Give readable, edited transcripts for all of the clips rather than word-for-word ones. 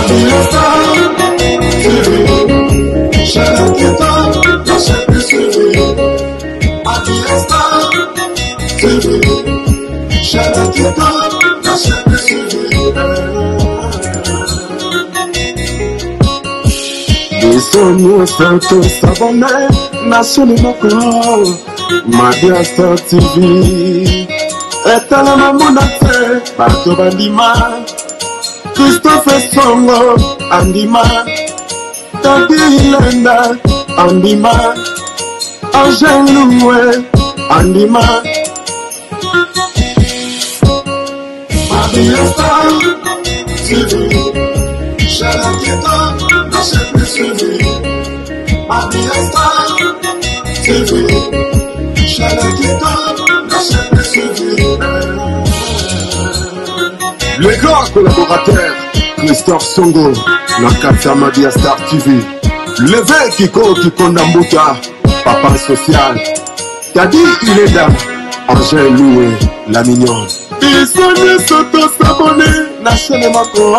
Biso nyonso tosabone na chaîne moko Mabia Star TV etalama mona te bato bandima Christophe Songo andima Tadi Ilenda andima Angel Luwe andima Mabia Star TV chaîne qui donne la chaîne plus suivie Mabia Star TV chaîne qui donne la chaîne plus suivie. Le grand collaborateur Christophe Songo na kati ya Mabia Star TV Leve Kiko Kikonda Mbuta Papa Social Tadi Ilenda Angèle Loué La Mignonne Biso nyonso tosabone na chaîne moko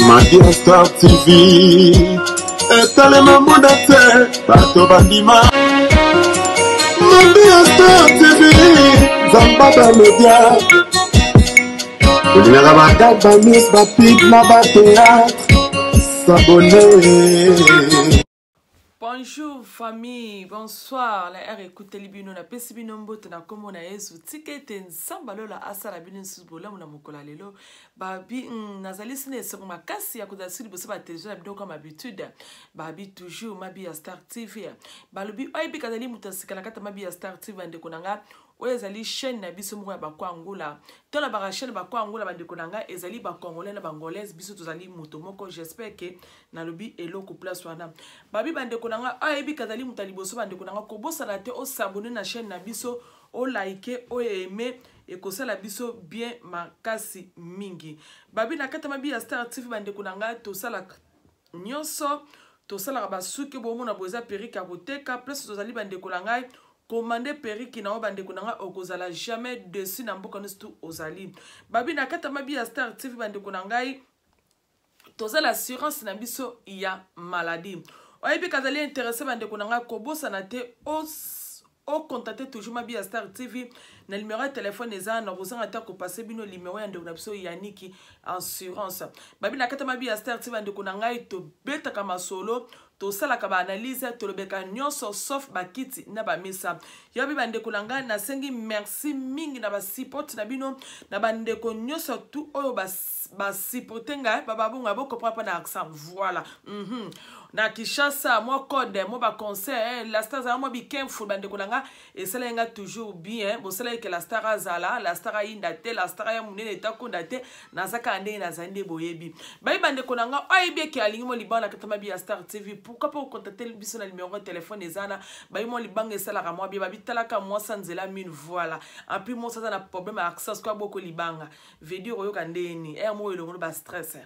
Mabia Star TV etalema mbunda te bato bandima Mabia Star TV Zamba ba media olingaka bagag bamis bapib na bateatre s'abonner. Bonjour famille, bonsoir. La R ekuteli bino na pesi bino mbote na kombo na Yesu. Tika ete Nzambe lola asala bino lisusu bolamu na mokolo ya lelo. Babi nazali sina esengo makasi ya kozala lisusu liboso ba television na bino comme habitude. Babi toujours Mabi ya Star TV. Balobi oyebi kazali moto ya sika na kati ya Mabi ya Star TV bandeko na nga. Oyo ezali chaîne na biso moko ya bakwa Angola. To na baka chaîne bakwa Angola bandeko na nga ezali ba Congolais na ba Angolaise biso tozali moto moko. J'espère que nalobi eloko place wana. Babi bandeko na nga oyebi kazali moto ya liboso bandeko na nga kobosana te o s'abonner na chaîne na biso, o liker, o aimer ekosala biso bien makasi mingi. Babi na kati ya Mabi ya Star TV bandeko na nga tosalaka nyonso, tosalaka basuki bomona boza perruque ya koteka place tozali bandeko na ngai. Commande perruque na yo bandeko na ngai okozala jamais dessus na mboka nyonso tu ozali. Babi na kati ya Mabi ya Star TV bandeko na ngai tozala assurance na biso ya maladie. Oyebi kazali intéressé bandeko na ngai kobosana te o contacter toujours Mabi ya Star TV na numéro ya téléphone eza na kozanga te kopasser bino numéro ya ndeko na biso Yannick assurance. Babi na kati ya Mabi ya Star TV bandeko na ngai tobetaka masolo, tosalaka ba analyse, tolobeka nyonso sauf bakiti na bamesa. Yabi bandeko na ngai nasengi merci mingi na ba support na bino na bandeko nyonso tu oyo ba supporter ngai ba babonga bo comprendre pas na accent. Voilà. Na Kinshasa moi code moi ba conseil hein, la star za moi bikenfu bandeko na nga esala nga toujours bien bosala ke la star azala la star ayinda te la star ya munene takonda te nazaka ndenge nazali nde boyebi bayi bandeko na nga oyebi ke alingi mo libanga na kati Mabi ya Star TV pourquoi pas contacter biso na numéro de téléphone ezana bayi mo libanga esalaka mwa bien babi talaka mwasa nzela mine. Voilà en plus mwasa aza na problème ya accent quoi boko libanga veut dire oyoka ndeni er mo elongo ba stress.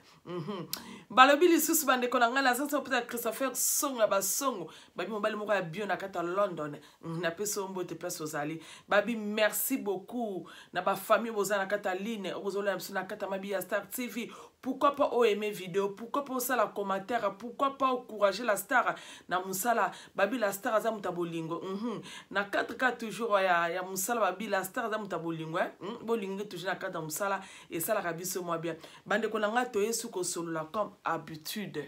Balobi lisusu bandeko na ngai na sansa peut-être Christopher Songo ya basongo babi mobali moko ya bio na kati ya London na peso mbote place ozali babi merci beaucoup na ba famille boza na kati ya ligne okozola biso na kati ya Mabi ya Star TV. Pourquoi pas o aimer vidéo, pourquoi pas osala commentaire, pourquoi pas encourager la star na musala babi la star aza muta bolingo. Na 4K toujours ya musala babi la star aza muta bolingo hein. Bolingo toujours na cadre ya musala et ça la biso moi bien bandeko na nga toyesu kosolola comme habitude.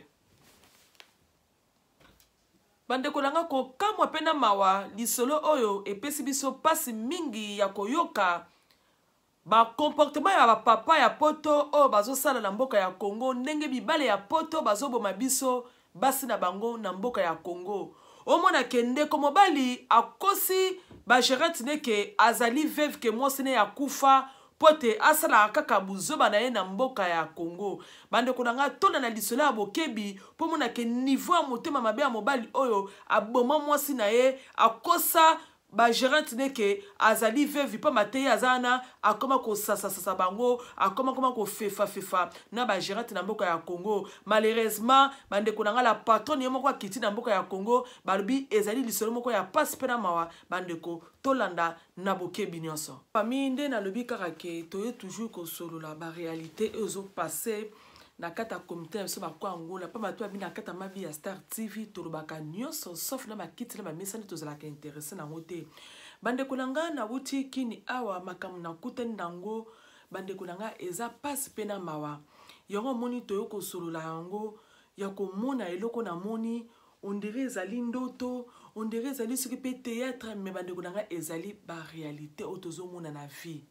Bandeko na nga kokamwa pe na mawa lisolo oyo epesi biso pasi mingi ya koyoka ba comportement ya ba papa ya poto oyo bazosala na mboka ya Congo ndenge mibale ya poto bazoboma biso basi na bango na mboka ya Congo. Omona ke ndeko mobali akosi ba gérante ne ke azali veuve ke mwasi ne akufa pote asalaka kaka buzoba na ye na mboka ya Congo. Bandeko na nga tonda na lisolo ya bokebi po mona ke niveau ya motema mabe ya mobali oyo aboma mwasi na ye akosa ba gérante ne ke azali veuve pa mateyi azana akoma ko sasa sasa bango akoma koma ko fefa fefa na ba gérante na mboka ya Congo. Malheureusement bandeko na nga la patronne ye moko akiti na mboka ya Congo balobi ezali lisolo moko ya passe pe na mawa bandeko tolanda na bokebi nyonso. Famille nde nalobi kaka ke toye toujours kosolola ba réalité oyo ezo passer Na kati ya comité na biso bakwa Angola, pamba te babi na kati ya mabi ya Star TV tolobaka nyonso sauf na bakiti na bamesa nde tozalaka interesse nango te. Bandeko na ngai, nawuti kini awa, makambo nakutani nango, bandeko na ngai, eza pasi mpe na mawa. Yango omoni toyo kosolola yango ya komona eloko namoni, on dirait ezali ndoto, on dirait ezali soki mpe théâtre, mais bandeko na ngai, ezali baréalité oyo tozomona na vie.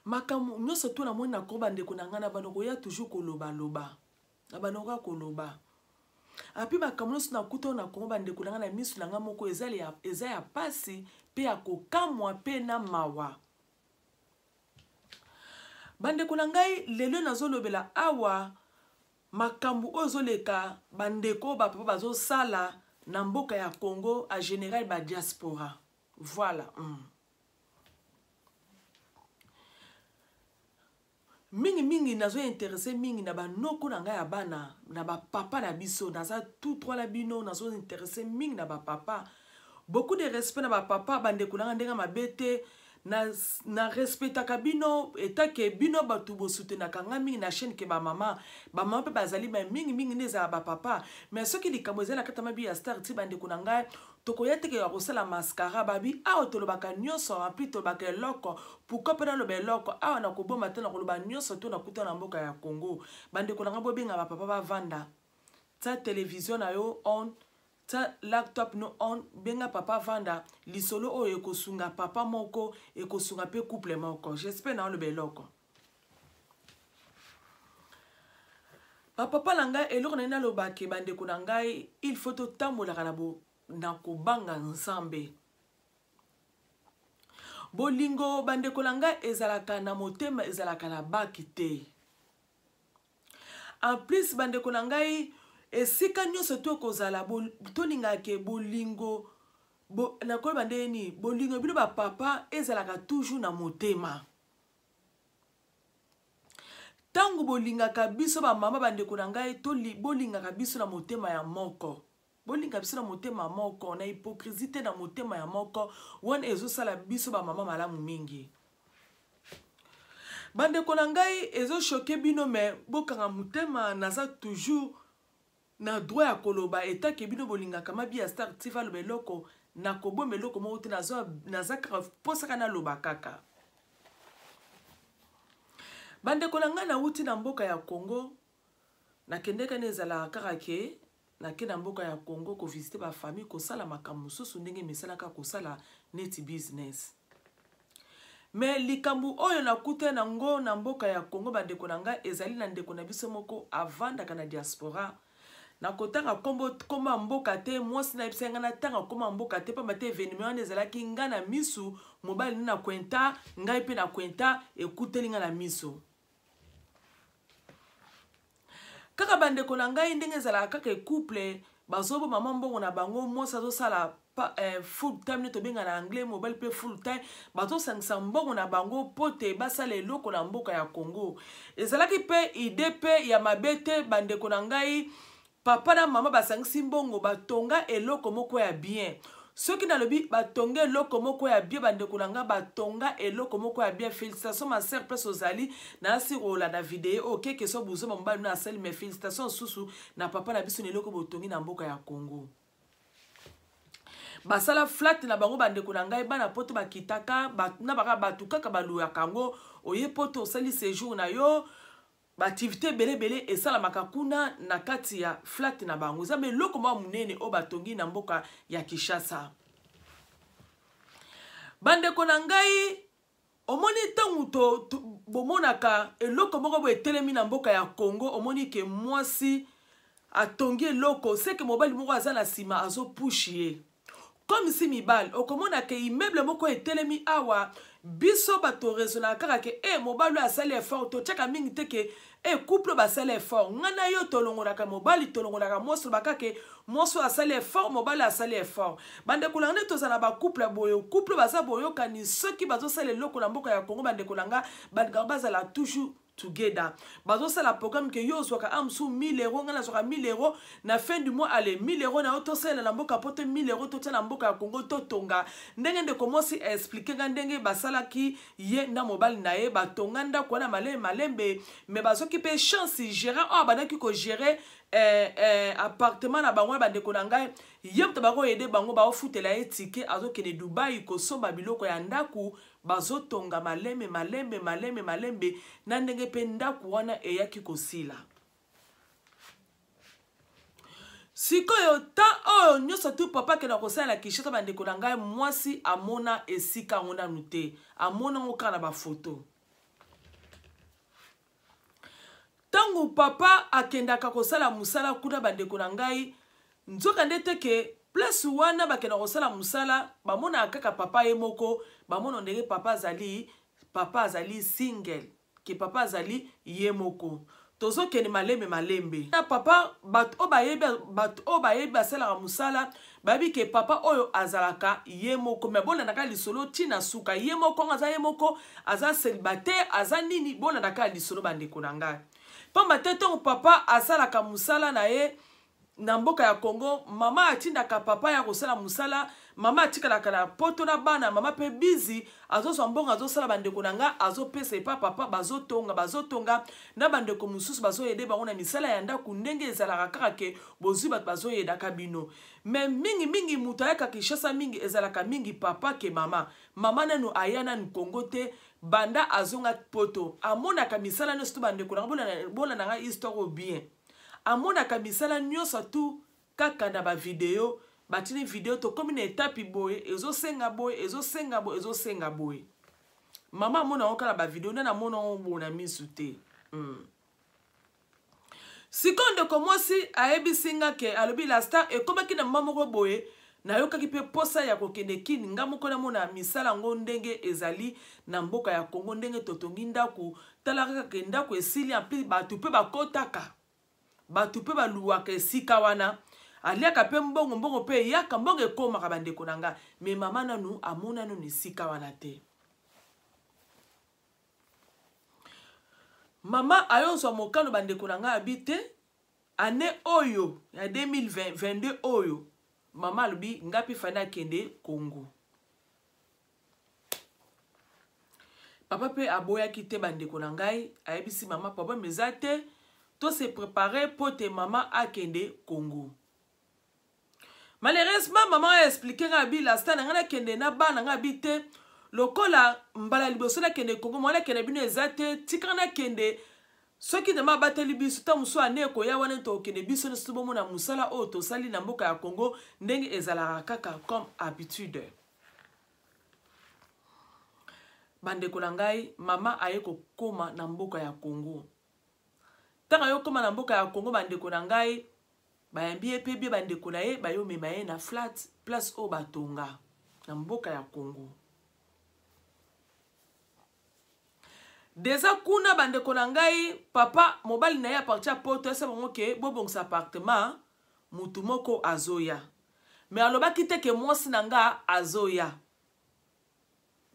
Makambo nyonso to namoni na ko, bandeko na ngai, na bando koya toujours kolobaloba, na bando koya koloba api. Makambo nyonso nakuta oyo na Kongo, bandeko na ngai, na miso na ngai moko, eza ya pasi mpe ya kokamwa mpe na mawa. Bandeko na ngai, lelo nazolobela awa makambo oyo ezoleka, bandeko oyo bapapa bazosala na mboka ya Congo en général, badiaspora, voilà. Mingimingi nazointeresse mingi na banoko na ngai ya bana, na bapapa na biso. Naza tout droit na bino, nazointeresse mingi na bapapa. Beaucoup de respect na bapapa, bandeko na ngai, ndenge mabe te, na respectaka bino etake bino bato bosutenaka ngai mingi na chaîne ke bamama. Bamama mpe bazali, me mingimingi nde ezala bapapa. Mais soki likambo ezali na kati ya mabi ya Star ti, bandeko na ngai, tokoya teke ya kosala mascara. Babi awa tolobaka nyonso, ampli tolobaka eloko. Pourquoi mpe naloba eloko awa? Nakoboma te, nakoloba nyonso to nakuta na mboka ya Congo. Bandeko na ngai, bobenga bapapa bavanda, tia télévision na yo on, tia laptop no on, benga papa, vanda. Lisolo oyo ekosunga papa moko, ekosunga mpe couple moko. J'espère na oloba eloko. Bapapa na ngai, eloko na ye nalobake, bandeko na ngai, il faut totambolaka na kobanga Nzambe. Bolingo, bandeko na ngai, ezalaka na motema, ezalaka na baki te. En plus, bandeko na ngai, esika nyonso to kozala, tolingaka bolingo bo, nakoloba ndenge nini, bolingo bino bapapa ezalaka toujours na motema. Ntango bolingaka biso bamama, bandeko na ngai, bolingaka biso na motema ya moko, bolinga biso na motema moko, na hypocrisie te, na motema ya moko. Wana ezosala biso bamama malamu mingi. Bandeko na ngai, ezochoquer bino, me bokanga motema, naza toujours na droit ya koloba. Etake bino bolingaka mabi ya Star TV aloba eloko, nakobomba eloko moko te. Naza kaka mposaka naloba kaka. Bandeko na ngai, nawuti na mboka ya Congo, nakendeka na ezalaka kaka ke nake na mboka ya Congo kovisiter bafamille, kosala makambo mosusu ndenge misalaka, kosala neti business. Me likambo oyo nakuta nango na mboka ya Congo, bandeko na ngai, ezali na ndeko na biso moko avandaka na diaspora. Nakotanga nkombo ya mboka te. Mwasi nayebisa ngai natanga nkombo ya mboka te, pamba te événement wana ezalaki ngai na misu, mobali nde na kwenta ngai mpe na kwenta, ekuteli ngai na miso kaka. Bandeko na ngai, ndenge ezalaka kaka, couple bazoboma mwa mbongo na bango. Mwasi azosala full time, nde tobenga na anglais, mobali mpe full time. Bazosangisa mbongo na bango mpo te basala eloko na mboka ya Congo. Ezalaki mpe idée mpe ya mabe te. Bandeko na ngai, papa na mama basangisi mbongo, batonga eloko moko ya bien. Soki nalobi batonga eloko moko ya bien, bandeko na ngai, batonga eloko moko ya bien. Félicitation, ma sœur, place ozali, nasi kolanda video oyo. Keke so buzoma mobali no asali, mais félicitation susu na papa na biso na eloko botongi na mboka ya Congo. Basala flat na bango, bandeko na ngai. Bana Poto bakitaka na baka bato kaka baluyaka yango. Oye Poto, osali séjour na yo, baactivité ebele ebele esalamaka kuna na kati ya flat na bango. Eza eloko moko monene oyo batongi na mboka ya Kinshasa. Bandeko na ngai, omoni ntango bomonaka eloko moko boye etelemi na mboka ya Congo, omoni ke mwasi atongi eloko, seke mobali moko aza na nsima azopushi ye. Comme si mibali, okomona ke immeuble moko etelemi awa, biso bato raisonnaka kaka ke e mobali oyo asali effort. Totiaka mingi te ke e couple basali effort. Ngai na yo tolongolaka mobali, tolongolaka mwasi, olobaka ke mwasi oyo asali effort, mobali asali effort. Bandeko na nga, nde tozala na bacouple boye, couple baza boyokani. Soki bazosala eloko na mboka ya Kongo, bandeko na nga, balingaka bazala toujours. together. Bazosala programme ke yo ozwaka a mosusu 1000 euro, ngai nazwaka 1000 euro na fin du mois, ale 1000 euro na yo tosalela na mboka poto, 1000 euro totia na mboka ya Congo totonga. Ndenge ndeko mwasi explike nga ndenge basalaki ye na mobali na ye, batonga ndako wana malembe malembe, me bazwaki mpe chance gérant oyo abandaki kogere appartement na bango na bandeko na ngai, ye moto bakoyede bango, baofutela ye tike, azokende Dubai kosomba biloko ya ndako, bazotonga malembe malembe malembe malembe na ndenge mpe ndako wana eyaki kosila. Sikoyo ta oyo nyonso tu papa akenda kosala na Kinshasa, bandeko na ngai, mwasi amona esika yango nanu te, amona yango kaka na bafoto. Ntango papa akendaka kosala mosala kuna, bandeko na ngai, nzoka nde te ke place wana bakenda kosala mosala, bamonaka kaka papa ye moko, bamona ndenge papa azali, papa azali single, ke papa azali ye moko. Tozokende malembe malembe na papa. Bato oyo bayebi, bato oyo bayebi basalaka mosala, bayebi ke papa oyo azalaka ye moko. Me bolandaka lisolo ntina suka, ye moko aza ye moko, aza célibataire, aza nini? Bolandaka lisolo, bandeko na ngai, pamba te ntango papa asalaka mosala na ye na mboka ya Congo, mama atindaka papa ya kosala mosala, mama atikalaka na poto na bana, mama mpe bizi azozwa mbongo, azosala, bandeko na nga, azopesa epa papa, bazotonga, bazotonga na bandeko mosusu, bazoyede bango na misala ya ndako, ndenge ezalaka kaka ke bozwi bato bazoyedaka bino. Me mingimingi moto ayaka Kinshasa mingi ezalaka mingi papa ke mama. Mama nanu aya nanu Kongo te, banda azonga poto amonaka misala nyonso to. Bandeko na nga, bolanda nga histoire oyo bien. Amonaka misala nyonso tu kaka na bavideo, batini video, tokomi na etape boye, ezosenga boye, ezosenga boye, ezosenga boye. Mama amona yango kaka na bavideo, nde namona yango boye na misu te. Sikoyo ndeko mwasi ayebisi nga ke alobi la star ekomaki na mama moko boye, nayokaki mpe posa ya kokende Kini nga moko namona misala yango ndenge ezali na mboka ya Kongo, ndenge totongi ndako, tala kaka ke ndako esili, en plus bato mpe bakotaka, bato mpe baluwaka esika wana, aliaka mpe mbongo, mbongo mpe eyaka, mbongo ekomaka, bandeko na nga. Me mama nanu amona nanu esika wana te. Mama ayozwa mokano, bandeko na ngai, abi te ane oyo ya 2022 oyo, mama alobi ngai mpe fani akende Congo. Papa mpe aboyaki te, bandeko na ngai, ayebisi mama problème eza te, to se prépare mpo te mama akende Congo. Malheureusement mama aexplike ngai, abi lasta na ngai nakende na bana ngai, abi te lokola mbala liboso nakende Kongo, mwana nakende bino eza te, tikaka nakende, soki ndama abateli biso, ntango mosusu ane ekoya wana tokokende biso nyonso tobomona mosala oyo tosali na mboka ya Congo ndenge ezalaka kaka comme habitude. Bandeko na ngai, mama aye kokóma na mboka ya Congo. Ntango aye kokóma na mboka ya Congo, bandeko na ngai, bayambi ye mpe bie, bandeko na ye bayomema ye na flat, place oyo batonga na mboka ya Congo. Deja kuna, bandeko na ngai, papa mobali na ye à partir ya poto esa bango ke bobongisa appartement, mutu moko azoya. Me alobaki te ke mwasi na nga azoya,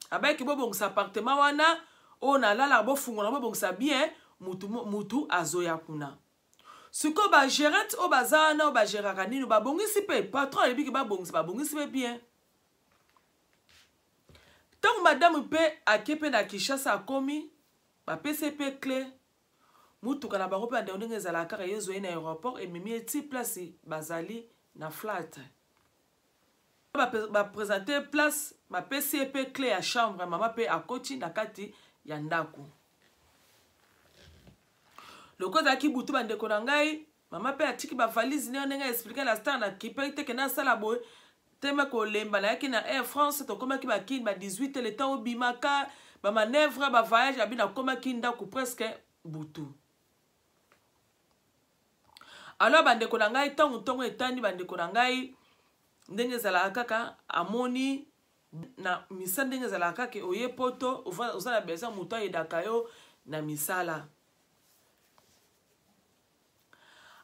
abayaki bobongisa appartement wana oyo nalalaka, bofungola, bobongisa bien, mutu, mutu azoya kuna. Sikoyo bagérante oyo baza wana, oyo bagéraka nini, babongisi mpe, patron ayebiki babongisa, babongisi mpe bien. Ntango madame mpe ake mpe na Kinshasa, akomi, bapesi ye mpe clé mutuka na bango mpe, bandeko, ndenge ezalaka kaka, ye ezwa ye na aéroport, ememi ye ti place bazali na flat, baprésente place, bapesi ye mpe clé ya chambre, mama mpe akoti na kati ya ndako. Lokola ezalaki butu, bandeko na ngai, mama mpe atiki bavalise ne, ndenge explike na star na kipe te kende asala boye teme kolemba, nayaki na Air France, tokomaki bakini ba 18, le temps obimaka bamanœuvre, bavoyage, abi nakomaki ndako presque butu. Alors bandeko na ngai, ntango ntongo etandi, bandeko na ngai, ndenge ezalaka kaka, amoni na misala ndenge ezalaka kaka, oye poto, oza na besoin moto ayedaka yo na misala.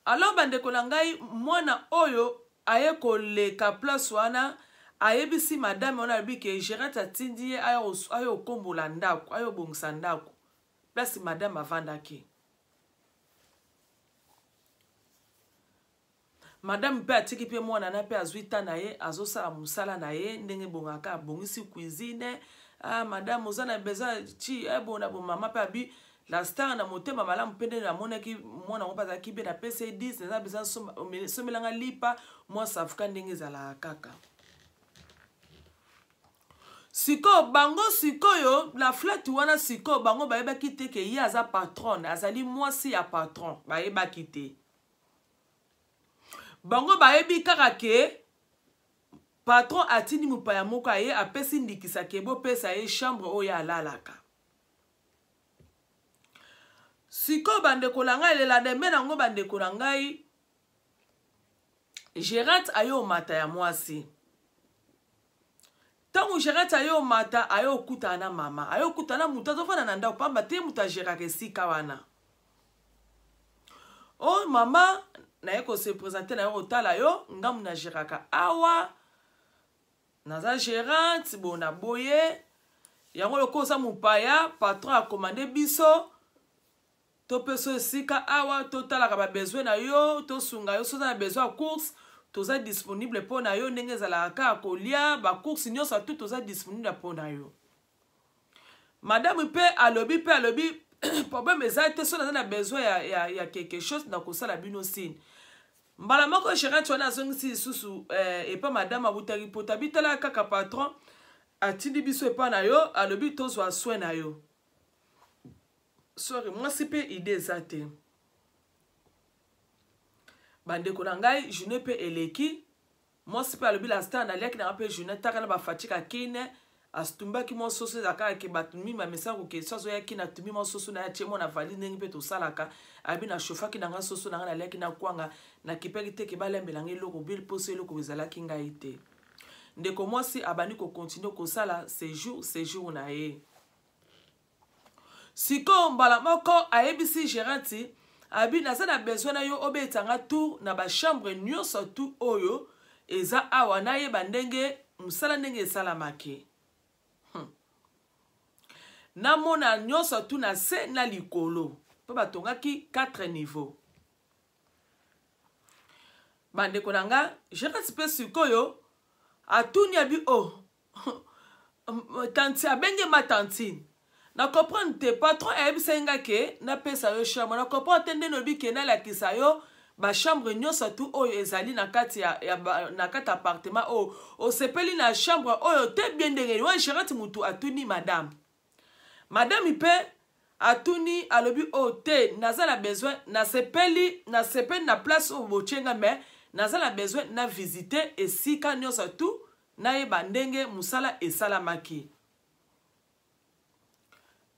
Alors bandeko na ngai, mwana oyo aye koleka place wana, ayebisi madame wana, alobi ke gérante atindi ye aya okombola ndako, aya obongisa ndako. Place madame avandaki. Madame mpe atiki mpe mwana na mpe azwi ta na ye, azosala mosala na ye ndenge ebongaka, abongisi cuisine. Ah, madame oza na besoin ti ebona eh, bo mama mpe abi la star na motema malamu mpe nde namonaki mwana yango mpe azalaki mpe napesi ye 10 naza besoin somelanga lipa mwa safuka ndenge ezalaka kaka. Sikoyo bango sikoyo na flat wana sikoyo bango bayebaki te ke ye aza patronne, azali mwasi ya patron, bayebaki te. Bango bayebi kaka ke patron atindi mopaya moko aye apesi ndikisa ke bopesa ye chambre oyo alalaka. Sikoyo bandeko na ngai, lelademe nango bandeko na ngai, Gerante aye omata ya mwasi. Ntango Gerante aye omata, aye okutana na mama, aye okutana na moto azofanda na ndako pamba te, moto ageraka esika wana. O oh, mama, naye kose presente, naye kotala yo, ngambo na geraka awa, naza gerante bona boye yango lokola oza mopaya, patron akomande biso topesa yo esika awa, totalaka ba besoin na yo, tosunga yo soki oza na besoin ya course, toza disponible mpo na yo, ndenge ezalaka kaka kolia ba course nyonso atu toza disponible mpo na yo. Madame mpe alobi mpe alobi problème eza te, soki naza na besoin ya quelque chose nakosala bino signe. Mbala moko gérante wana azongisi lisusu epa madame abutaki poto, abitala kaka patron atindi biso epa na yo, alobi tozwa soin na yo. Sorry, mwasi mpe ide eza te. Bandeko na ngai, journée mpe eleki, mwasi mpe alobi la star naliaki nanga mpe journée taka na bafatika kine atumbaki mwa soso, ezalaka kaka ke bato mingi bamesana kokende so azoya kine atumbi mwa soso na ye atie mwa na valise ndenge mpe tosalaka. Abi na chauffaki na ngai soso na ngai naliaki na kwanga, nakipaki te ke balembela ngai eloko bile mposo eloko ezalaki ngai te. Ndeko mwasi abandi kokontinue kosala séjour na ye. Sikoyo mbala moko ayebisi gérante abi naza na besoin na yo obetisa nga tour na ba chambre nyonso tu oyo eza awa, nayeba ndenge mosala ndenge esalamaki. Namona nyonso tu na se na likolo mpo batongaki 4 niveau. Bandeko na nga, gérante mpe sikoyo atuni abi o oh, tanti abenge ma tantine na comprendre te, patron ayebisaki nga ke napesa yo chambre, na comprendre te ndenge olobi ke nalakisa yo ba chambre nyonso tu oyo ezali na kati ya, ya, na kati appartement oyo osepeli na chambre oyo te bien ndenge wana. Gérante mutu atuni madame, madame mpe atuni alobi oyo oh, te naza na besoin, nasepeli nasepeli na place oyo botie nga, mais naza na besoin na visite esika nyonso tu nayeba ndenge mosala esalamaki.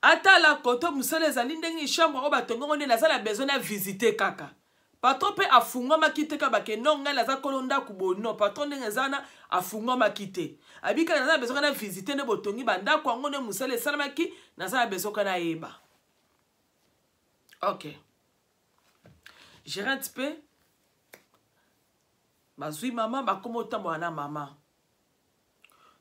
Atala koto mosala ezali ndenge chambre oyo batongongo nde naza na besoin na visite kaka. Patron mpe afungwamaki te kaka bake non ngai naza kolo ndako boye, non patron ndenge eza wana afungwamaki te, abi kaka naza na besoin kaka na visite nde botongi bandako yango nde mosala esalamaki, naza na besoin kaka nayeba. Ok, gérante mpe bazwi mama bakoma otambola na mama.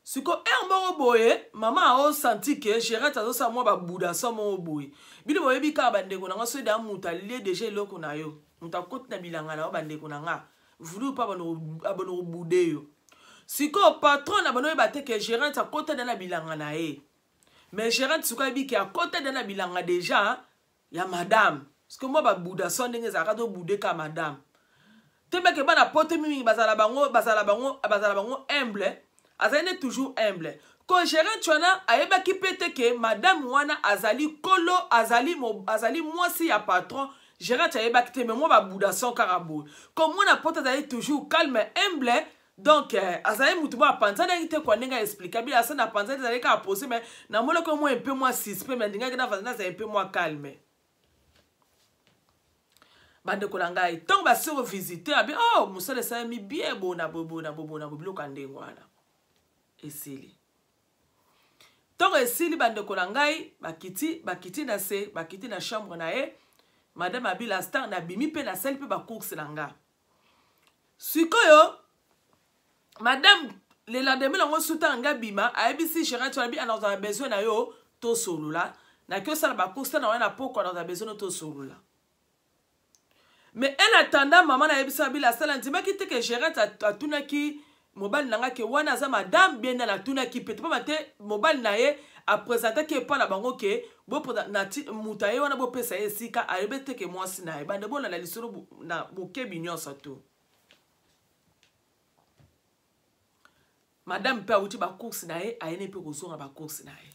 Siko heure moko boye mama aosanti ke gérante azosala mwa babudaso moko boye. Bino boyebi kaka bandeko na nga, soki da moto alie deja eloko na yo, moto akoti na bilanga na yo, bandeko na nga vulu mpe abona kobude yo. Sikoyo patron na bano oyeba te ke gérante akota da na bilanga na ye, mais gérante sikoyo ayebi ke akota da na bilanga deja ya madame, parce que mwa babudaso ndenge ezalaka tobude ka madame te meke bana poto mingi bazala bango bazala bango bazala bango humble, azali nde toujours humble. Ko gérante wana ayebaki mpe te ke madame wana azali kolo, azali, azali mwasi ya patron. Gérante ayebaki te, mais mwa babudason kaka boye ko mwana poto azali toujours calme humble. Donc azali mutu moko apanzanaki te kwa ndenge aexplika bila asa na apanzani azali kaka pose, mais namonaki mwa un peu mwa suspect, mais alingaki nazala un peu mwa calme. Bandeko na ngai, ntango basi kovisite abi oh mosala esalemi bien bona boye bona boye bona boye biloko ya ndenge wana esili. Ntango esili bandeko na ngai, bakiti bakiti na se, bakiti na chambre na ye. Madame abila star nabimi mpe nasali mpe bacourse na nga. Sikoyo madame le lendemain nango suta nga bima ayebisi gérante wana bi anazala besoin na yo tosolola. Naki osala bacourse na wana na pokwa, naza besoin no tosolola. Mais en attendant, mama nayebisa bila asala ndimaki te ke gérante atunaki mobali na nga ke wana aza madame bien nani. Atunaki pe te, pamba te mobali na ye apresentaki epa na bango ke moto aye wana, bopesa ye esika. Ayebi te ke mwasi na ye. Bande bolanda lisolo na bokebi nyonso to madame mpe awuti bacourse na ye, ayeni mpe kozonga bacourse na ye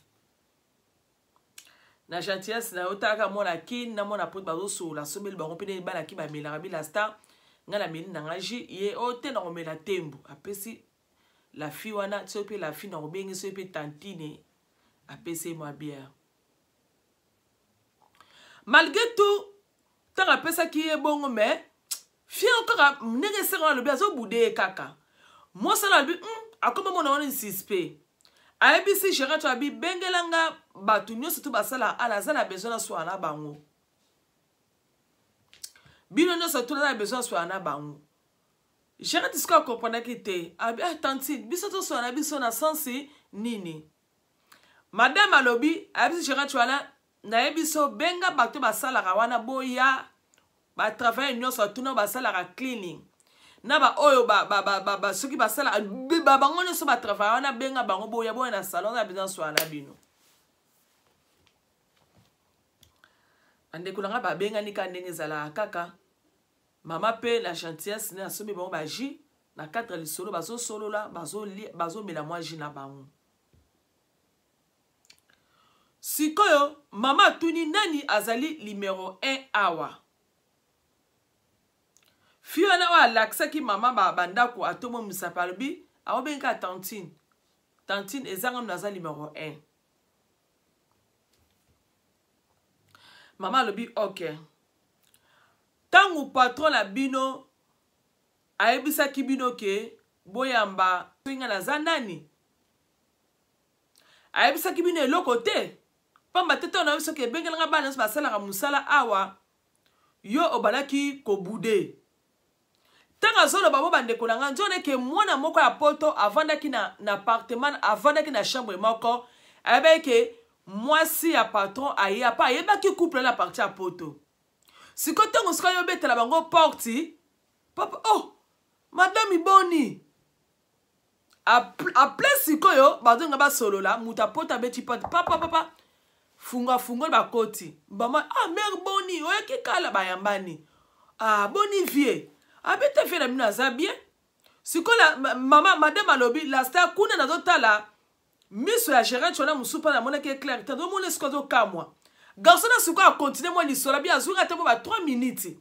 na gentillesse na yo. Talaka, mwana Kine na mwana Poto bazosolola, asombeli bango mpe nde bana Kine bamelaka bila star. Ngai nameli na ngai jus, ye oyo te, nakomela tembo. Apesi la fille wana, soki mpe la fille nakobengi, soki mpe tantine, apesi ye mwa bière. Malgré tout, ntango apesaki ye bongo, mais fille oyo kaka ndenge eseka wana, alobi azobude ye kaka. Mwasi wana alobi akoma mona wana suspect. Ayebisi gérant abi bengelanga bato nyonso to basala ala, aza na besoin naswala na bango. Bino nyonso to naza na besoin naswala na bango. Gérant sikoyo akomprendaki te. Abi: "Ah tantine, biso toswala na biso na sensi nini?" Madame alobi, ayebisi gérant wana: "Nayebi so, benga bato basalaka wana, boya batravaille nyonso." Atuna basalaka cleaning na baoyo ba, ba, ba, ba, ba, soki basalaka bango nyonso batravaille wana, benga bango, boya, boya na salon na besoin swala na bino. Bandeko na ngai, babengani kaka ndenge ezalaka kaka. Mama mpe na gentillesse ne asombi bango bajus. Na cadre lisolo, bazosolola, bazomela mwa jus na bango. Sikoyo mama atuni: "Nani azali numero 1 awa?" Fille wana oyo alakisaki mama bandako, atomo misapi, alobi aobengi tantine: "Tantine, ezanga naza numero 1." Mama alobi: "Ok, ntango patron na bino ayebisaki bino ke boyamba nga, naza nani? Ayebisaki bino eloko te? Pamba te ntango na soki ebengelanga bana nyonso basalaka mosala awa, yo obandaki kobude." Ntango azoloba bo, bandeko na ngai, nzona eke mwana moko ya Poto avandaki na appartement, avandaki na chambre moko, ayebaki ke mwasi ya patron aye apa, ayebaki couple na partie ya Poto. Sikoyo ntango sikoyo ayobetela bango porte, papa: "Oh madame, boni?" Aple sikoyo bazonga basolola. Moto apota abeti porte: "Papa, papa, funga funga." Bakoti bama: "Ah mare, boni, oyaki kala?" Bayambani: "Ah boni vie?" Abete vie na bino aza bien. Sikoyo mama madame alobi: "La star, kuna nazotala miso ya gérante wana mosusu mpo namonaki éclair te, azomona sikoyo, azokamwa." Garçon na sikoyo akontinue mwa lisolo, abi azwaki ate mpo ba 3 minutes,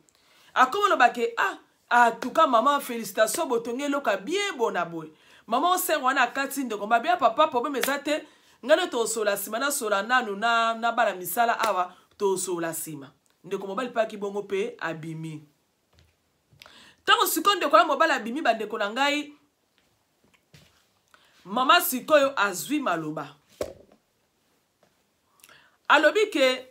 akoma olobake: "Ah, atuka mama, félicitation, botongi eloko ya bien bona boye." Mama osengo wana akati ndeko mabe ya papa: "Problème eza te, ngai nde tosola nsima, nasola nanu na bana misala awa, tosola nsima." Ndeko mobali mpe aki bongo mpe abimi. Ntango sikoyo ndeko ya mobali abimi, bandeko na ngai, mama sikoyo azwi maloba, alobi ke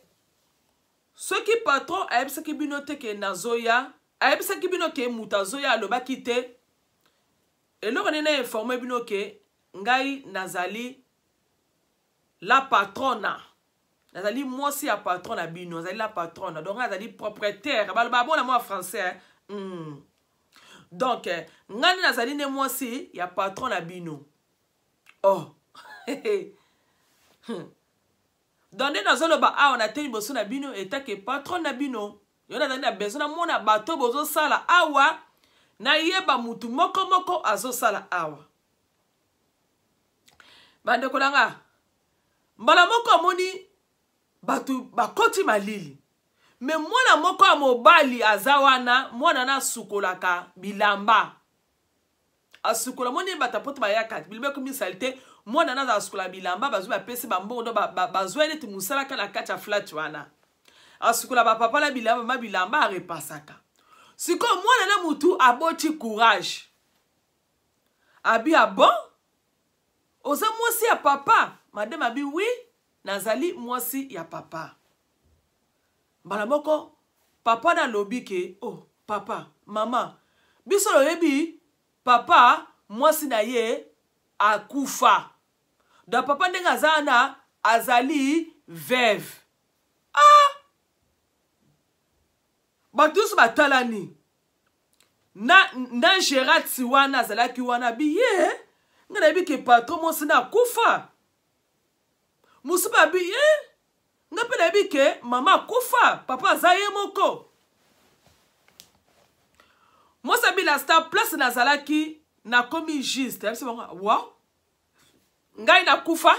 soki patron ayebisaki bino te ke nazoya, ayebisaki bino ke moto azoya, alobaki te eloko nini, na informe bino ke ngai nazali la patrona, nazali mwasi ya patron na bino, nazali la patrona, donc ngai azali propriétaire, baloba bona mwa français. Donc ngai nde nazali nde mwasi ya patron na bino. Oh, donc nde nazoloba awa na te liboso na bino etake patron na bino, yo nazali na besoin namona bato bozosala awa, nayeba mutu moko moko azosala awa. Bandeko na nga, mbala moko amoni bato bakoti malili, mais mwana moko ya mobali aza wana, mwana na asukolaka bilamba, asukola. Moni bato Poto bayaka, bilamba ekomi saleté, mwana na aza asukola bilamba. Bazwi, bapesi bambongo, ndo bazwa neti mosala kaka na kati ya flat wana, asukola bapapa na bilamba, ma bilamba arepasaka. Sikoyo mwana na mutu aboti courage, abi: "Ah bon, oza mwasi ya papa?" Madame abi: "Oui, nazali mwasi ya papa." Mbala moko papa nalobi ke: "Oh papa, mama, biso loyebi papa, mwasi na ye akufa, donc papa ndenge aza wana azali veuve." Bato nyonso batalani na, na gerati wana azalaki wana biye ngai nayebi ke patron mwasi na akufa. Mosusu mpe abi ye ngai mpe nayebi ke mama akufa, papa aza ye moko. Mwasi abi la star place nazalaki nakomi juste ayebisi bango wa ngai nakufa.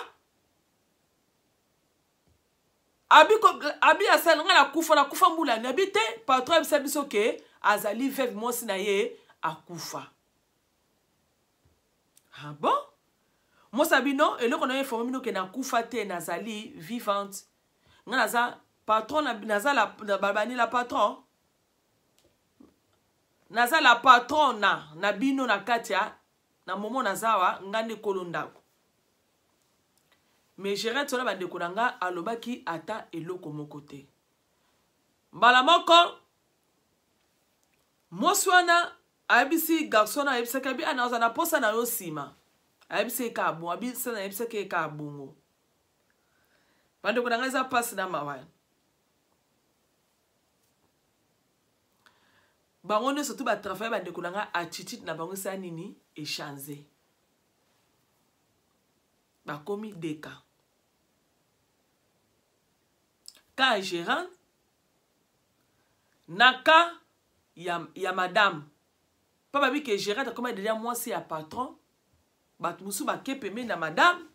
Abi, abi asala ngai nakufa, nakufa mbula ni abi te. Patron ayebisa biso ke azali veuve, mwasi na ye akufa. Ah bon? Mwasi abi non, eloko na ye informe bino ke nakufa te, nazali vivante. Ngai naza patron, naza la, babani la patron, naza la patrona na bino na kati ya na momo naza awa, ngai nde kolo ndako. Mais Gerard wana, bandeko na nga, alobaki ata eloko moko te. Mbala moko mwasi wana ayebisi garçon wana, ayebisaki abi ana aza na posa na yo. Nsima ayebisi ye kaka bongo, abi sana ayebisaki ye kaka bongo. Bandeko na ngai, eza mpasi na mawa. Bango nyonso tu batravaille, bandeko na ngai, attitude na bango esala nini? Echange, bakomi deka ka gérant na ka ya madame mpo babi ke gérant akoma deja mwasi ya patron. Bato mosusu bake pembeni na madame,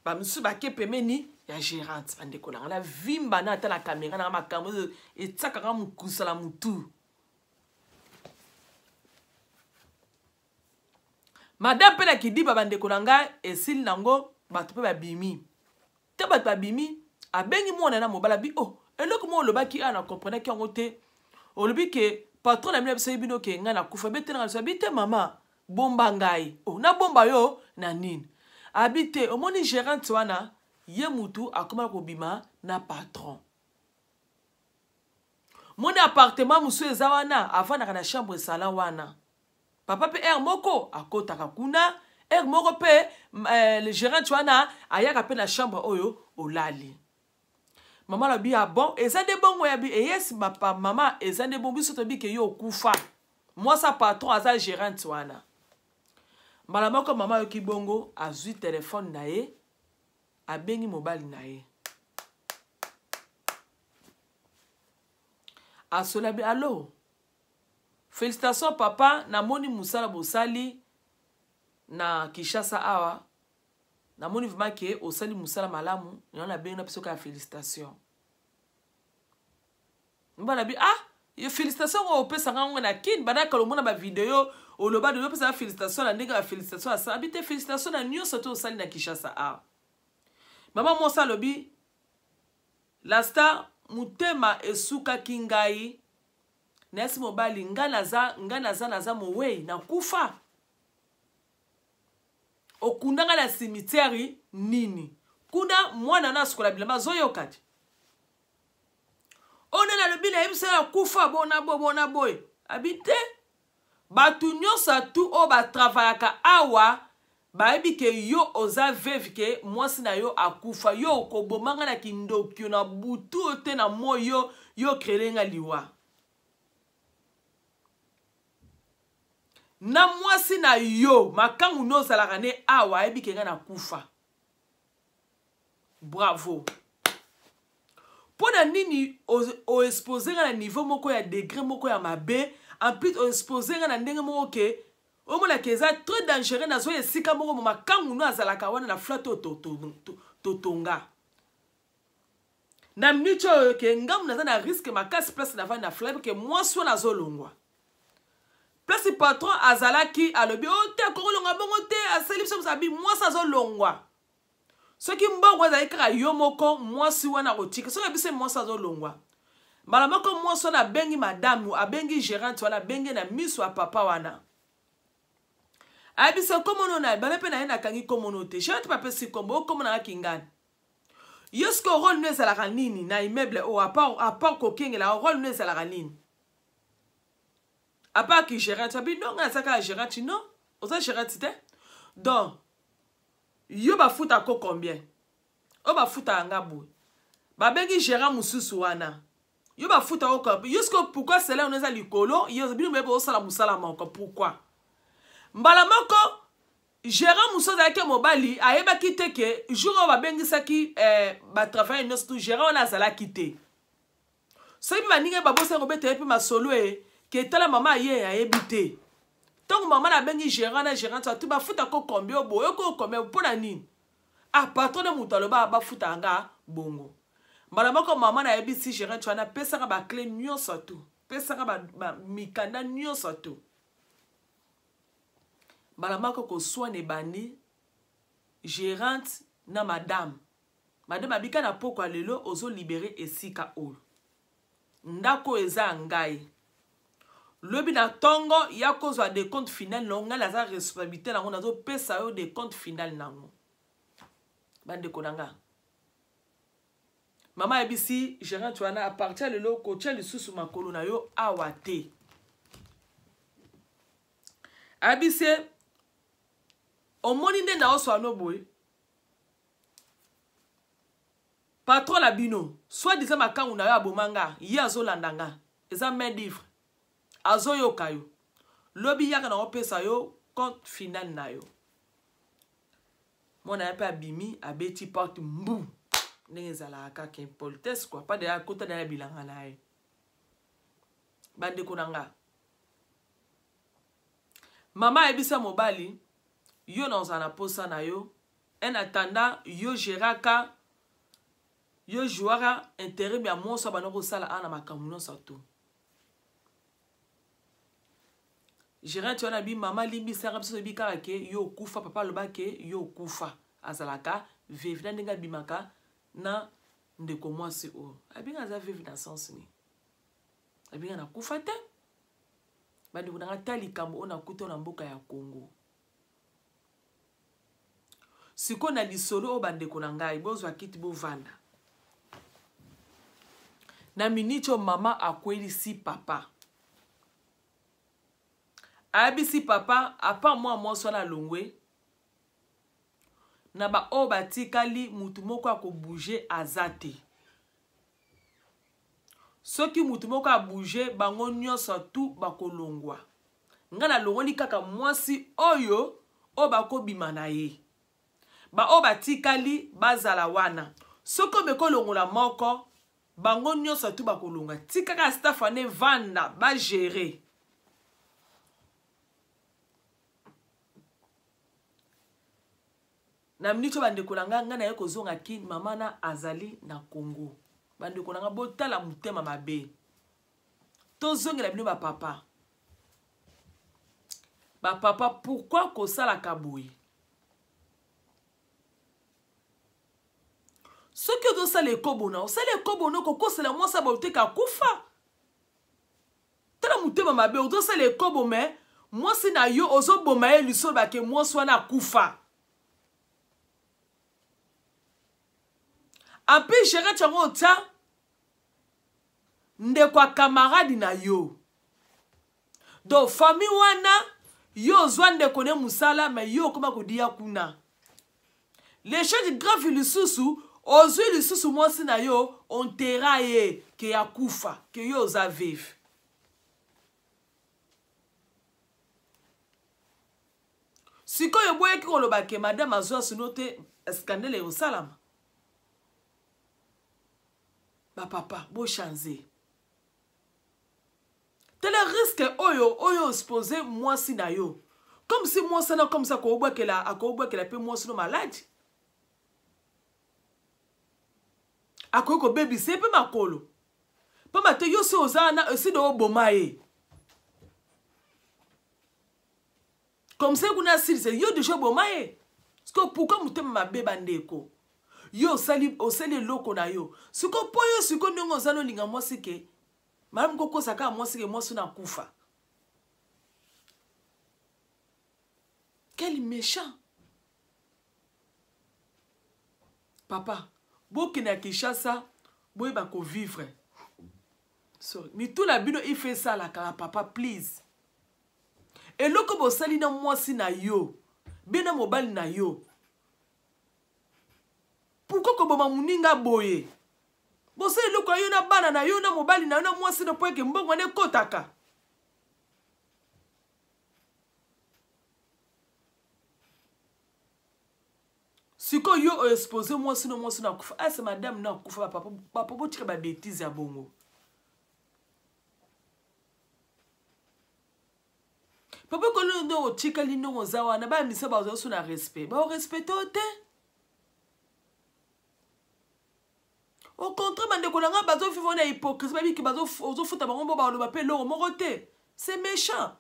bamosusu bake pembeni ya gérante. Bandeko na nga, na vimba na ata na kamera nanga, makambo oyo etiakanga mokusa na motu. Madame mpe na kidiba, bandeko na ngai, esili nango, bato mpe babimi te. Bato babimi, abengi mwana na mobali, abi oh, eloko moko olobaki awa na comprenaki yango te. Olobi ke patron na bino abisaki bino ke ngai nakufa betelanga biso. Abi te, mama, bomba ngai. Oh, nabomba yo na nini? Abi te, omoni gérante wana, ye mutu akomaka kobima na patron. Moni appartement mosusu eza wana, avandaka na chambre esala wana. Papa mpe heure moko akotaka kuna, heure moko mpe le gérante wana ayaka mpe na chambre oyo olali. Mama alobi ah bon, eza nde bongo? Yabi eyesi mama, eza nde bongo. Biso toyebi ke yo okufa, mwasi ya patron aza gérante wana. Mbala moko mama ayoki bongo, azwi telefone na ye, abengi mobali na ye, asolabi allo, félicitation papa, namoni mosala bosali na Kinshasa awa, namoni vraiment ke osali mosala malamu, yango nabengi na biso kaka félicitation. Mobali abi ah, yo félicitation ngo opesanga ngo na Kine bandaka lomona bavideo, oloba de opesanga félicitation na ndenge ya félicitation asala. Abi te, félicitation na nyonso te osali na Kinshasa awa. Mama mwasi alobi la star, motema esukaki ngai, nayesi mobali ngai naza, ngai naza, naza mowei, nakufa, okunda ngai na cimetière nini kuna? Mwana na asukola bilamba azoyoka te. Oyo nde nalobi, nayebisa yo akufa bona boye bona boye. Abi te, bato nyonso atu oyo batravayaka awa bayebi ke yo oza veuve, ke mwasi na yo akufa. Yo okoboma ngai na kindokio na butu oyo te na moi, yo yo krele ngai liwa na mwasi na yo. Makangu nde ozalaka ne awa ayebi ke ngai nakufa. Bravo. Mpo na nini oexpose ngai na niveau moko ya degré moko ya mabe? En plus oexpose ngai na ndenge moko ke omonaka eza très dangereux. Nazwa esika moko mo makangu no azalaka wana na flat oyo totonga na minute oyo, ke ngambu naza na risque makasi. Place navandi na flat, ke mwasi wana azolongwa place patron azalaki, alobi o te, akokolongwa bongo te, asali biso. Abi mwasi azolongwa, soki mbongo ezali kaka yo moko, mwasi wana akotika. Soki biso mwasi azolongwa, mbala moko mwasi wana abengi madame, abengi gérante wana, abengi na miso ya papa wana, ayebisi komono na ye bame mpe na ye, nakangi komono te. Gérante mpe apesi kombo, okomo nanga kingani. Yo sikoyo rôle no ezalaka nini na immeuble oyo, à part kokengela? Rôle no ezalaka nini à part ki gérante? Abi non, ngai naza kaka gérante. Non, oza gérante te. Donc yo bafuta ko combien? Oyo bafutaka nga boye. Babengi gérant mosusu wana. Yo bafuta yo yo sikoyo pourquoi salaire no eza likolo, yo bino boye bosala mosala moko pourquoi? Mbala moko gérant mosusu azalaki mobali ayebaki te ke jour oyo babengisaki eh, batravaille nyonso tu gérant wana azalaki te. Soki mpe baninga ye babosani kobeta ye mpe masolo e ke tala mama aye ayebi te. Ntango mama na abengi gérant na gérant tu bafuta ko combien oboye ko combien mpo na nini? Ah patron nde moto aloba bafuta nga bongo. Mbala moko mama nayebisi gérant wana pesaka ba clé nyonso tu, pesaka ba, ba mikanda nyonso tu. Mbala moko koswana ebandi gérante na madame. Madame abika na pokwa lelo ozo libere esika oyo. Ndako eza ya ngai. Lobi na tongo ya kozwa decompte final na ngai naza responsabilité nango nazo pesa yo decompte final nango. Bandeko na nga. Mama ayebisi gérante wana à partir lelo kotia lisusu makolo na yo awa te. Ayebisi omoni nde na oswa no boye. Patron na bino soit disant makangu na yo aboma nga ye azolanda nga eza main d'ivre azoyoka yo lobi yaka na opesa yo compte final na yo. Mwana ya pe abimi abeti porte mbu ndenge ezalaka kaka impolitesse quoi pas de akota na ya bilanga na ye. Bandeko na nga, mama ayebisa mobali yo na ozala na posa na yo en attendant yo geraka yo jouaka intérim ya mwasi bana kosala ana makambo nyonso tu. Gérant wana bi mama limbisaka biso toyebi kaka ke yo okufa, papa aloba ke yo okufa azalaka veuve na ndenge abimaka na ndeko mwasi oyo abinga aza veuve na sens ni abinga nakufa te. Bandeko nanga ta likambo oyo nakuta na mboka ya Congo. Sikoyo na lisolo oyo bandeko na ngai bozwa kiti bovanda. Na miniti oyo mama akwelisi papa. Ayebisi papa apa mwa mwasi wana alongwe na ba oyo batikali mutu moko akobouge aza te. Soki mutu moko abouge bango nyonso tu bakolongwa. Nga nalongoli kaka mwasi oyo oyo bakobima na ye. Ba oyo batikali bazala wana. Soki omeki olongola moko bango nyonso tu bakolonga. Tika kaka staff wana evanda ba gérer. Na miniti oyo bandeko na nga, nga naye kozonga Kin, mama na azali na Congo. Bandeko na nga botala motema mabe. Tozongela bino ba papa. Ba papa pourquoi kosalaka boye? Soki ozosala ekobo na osala ekobo na okokosela mwasi ya boteka akufa. Tala motema mabe, ozosala ekobo me mwasi na yo ozoboma ye lisolo bake mwasi wana akufa. En plus gérant yango otia ndeko ya camarade na yo. Donc famille wana yo ozwa ndeko ne musala mais yo okoma kodia kuna. Les choses grave lisusu ozwi lisusu mwasi na yo ontera ye ke ya kufa ke yo oza veuve. Sikoyo boyaki koloba ke madame azwa sino te scandale ekosalama. Ba papa bo changer. Tala risque oyo oyo expose mwasi na yo. Comme si mwasi na comme ça akobwakela akobwakela pe mwasi no malade. Akoki kobebisa ye pe makolo. Pamba te yo si oza na esi de oboma ye. Comme ça kuna asilisa yo déjà oboma ye. Parce que pourquoi motema mabe bandeko? Yo osali osali eloko na yo. Siko po yo siko ndenge oza lolinga mwasi ke malamu kokosa kaka mwasi ke mwasi na kufa. Quel méchant. Papa, bokende ya Kinshasa boyeba ko vivre. Sorry, mitu na bino ife esalaka papa please. Eloko bosali na mwasi na yo, bino mobali na yo. Pourquoi koboma muninga boye? Bosala eloko ya yo na bana na yo na mobali na yo na mwasi na mpo eke mbongo wana ekotaka. Sikoyo yo oexpose mwasi no mwasi no akufa ase madame no akufa bapapa bapa botika babetise ya bongo. Papa kolo nde otikali ndongo oza wana bana misa bazwa so na respect baorespecte yo te. Au contraire bandeko na ngai bazovivre na hypocrisie babiki ozofuta bango mbo baloba mpe eloko moko te. C'est méchant,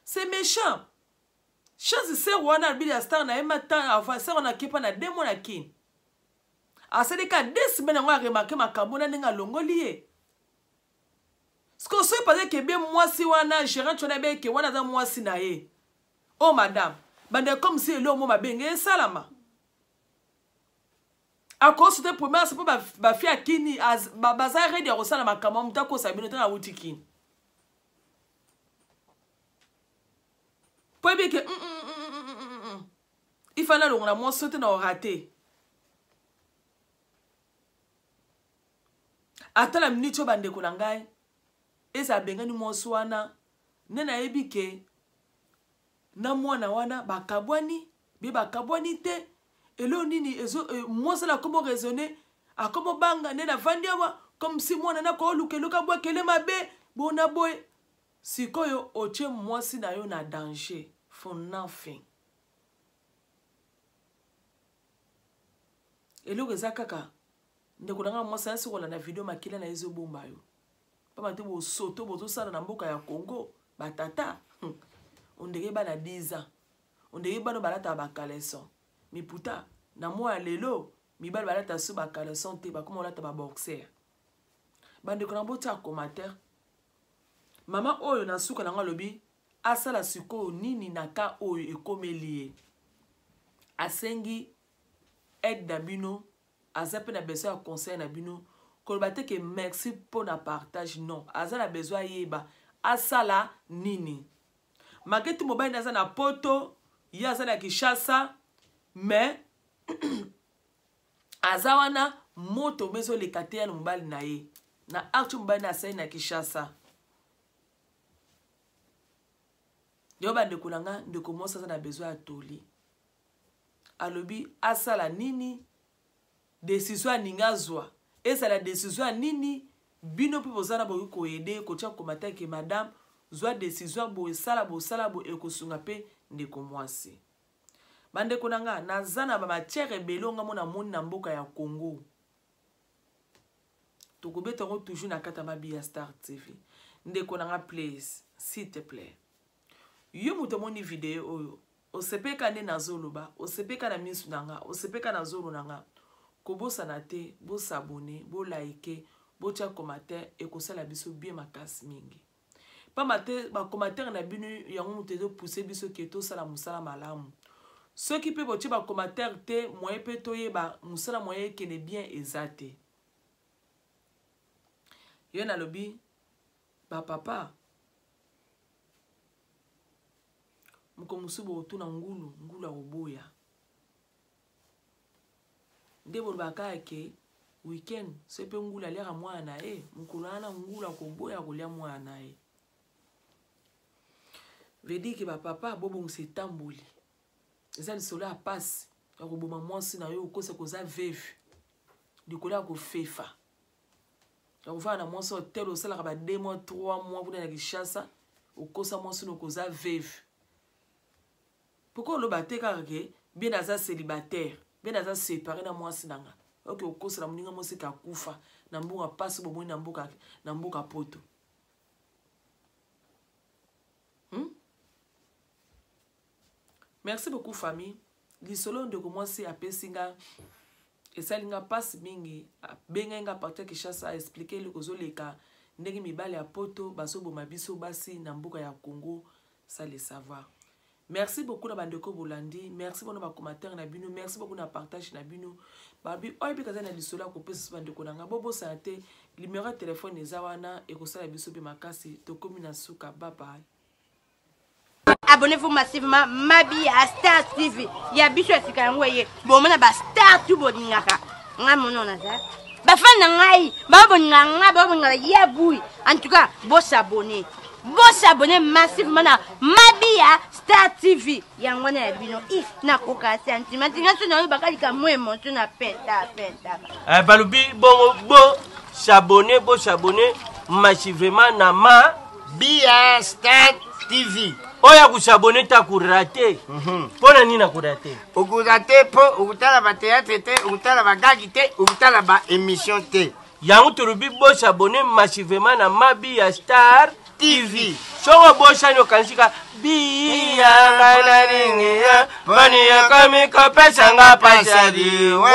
c'est méchant. Chance ser wana abili ya star na ye mata avant ser wana akepa na deux mois na kini asali ka deux semaines yango aremarke makambo na ndenge alongoli ye. Sikoyo soki paza ekebe mwasi wana gérante wana ebe eke wana aza mwasi na ye. Oh madame, banda comme si eloko mo mabe nge esalama. Akoso te première mpo bafi ya kini baza redi ya kosala makambo moto akosa bino ntango awuti kini. Po ebi eke ifana alongola mwasi te na orate. Ata na minute oyo bandeko na ngai eza abengani mwasi wana nde nayebi ke na mwana wana bakabwani be bakabwani te eloko nini ezo mwasi wana akomi raisonner akomi obanga nde navandi awa comme si mwana nakoluka eloko abwakele mabe bona boye. Sikoyo otie mwasi na yo na danger for nothing. Eloko eza kaka ndeko na nga mwasi ayasi kolanda video makila na ye ezobomba yo pamba te bosoto bozosala na mboka ya Congo batata ondenge bana 10 ans ondenge bana balataka ba caleçon miputa na mwa ya lelo mibali balata so ba caleçon te bakoma kolata ba boxer. Bandeko na botia commentaire mama oyo na suka nango alobi asala sikoyo nini na ka oyo ekomeli ye. Asengi aide na bino, aza pe na besoin ya conseil na bino. Koloba te ke merci mpo na partage, non, aza na besoin ayeba asala nini. Maketi mobali aza na poto, ye aza na Kinshasa, mais aza wana moto mezoleka te ya na mobali na ye na acte mobali na asali na Kinshasa. Yo bandeko na nga, ndeko mwasi aza na besoin ya toli. Alobi asala nini, décision aninga azwa ezala décision ya nini. Bino mpe boza na bokoki koyede kotia commentaire ke madame zwa décision boye, sala bosala boye, ekosunga mpe ndeko mwasi. Bandeko na nga, naza na ba matière ebele nga mona moni na mboka ya Congo. Tokobeta yango toujours na kati ya Mabiya Star TV. Ndeko na nga, please, s'il te plaît. Yo moto omoni video oyo, osepeka nde nazoloba, osepeka na misu na nga, osepeka na zolo na nga. Kobosana te, bosabone, bolike, botia commentaire, ekosala biso bien makasi mingi. Pamba te ba commentaire na bino yango moto ezopousser biso ke tosala mosala malamu. Soki mpe botie ba commentaire te, moyen mpe toyeba mosala moyen ekende bien eza te. Yo nalobi ba papa moko mosusu bokotuna ngulu, ngulu akoboya. Nde bolobaka ke weekend soki mpe ngulu aliaka mwana na ye, mokolo wana ngulu akoboya kolia mwana na ye. Veut dire ke ba papa bobongisa etamboli. Eza lisolo ya pasi ya koboma mwasi na yo, okosa koza veuve likolo ya kofefa. Ya kovanda na mwasi hotel osalaka ba 2 mois 3 mois kuna na Kinshasa, okosa mwasi na okoza veuve. Pourquoi oloba te kaka ke bien aza célibataire, bien aza séparé na mwasi na nga. Ok, okosa na moninga mwasi ka kufa na mbongo pasi bomoni na mboka, na mboka poto. Merci beaucoup famille. Lisolo ndeko mwasi apesi nga esali nga pasi mingi, abengai nga partir Kinshasa a expliquer eloko ozoleka ndenge mibali ya poto bazoboma biso basi na mboka ya Congo sans le savoir. Merci beaucoup na bandeko bolandi, merci beaucoup na ba commentaire na bino, merci beaucoup na partage na bino. Babi oyo pe kaza na lisolo ya kopesa bandeko na nga, bobosana te numéro ya téléphone eza wana ekosala biso pe makasi. Tokomi na suka, bye bye. Abonnez-vous massivement Mabiya Star TV. Ya biso ya sika yango ye. Bomona ba star tout bolingaka. Ngai mono naza bafani na ngai babolinga ngai, babolinga ya bui. En tout cas, bosabone, bosabone massivement na Mabia Star TV. Yango wana ya bino. I nakoka sentiment nga so nayoba likambo émotion na penta penta. Eh, balobi bongo bo s'abonner, bo s'abonner massivement na ma Bia Star TV. Oyo akosabone te akorate. Mpo na nini akorate? Okorate mpo okotala bateatre te, okotala bagagi te, okotala baémission te. Yango tolobi bosabone massivement na Mabia Star TV. Soki obosani, okanisi ka biya ngai nalingi ya boni, ekomi kopesanga pasadi wa.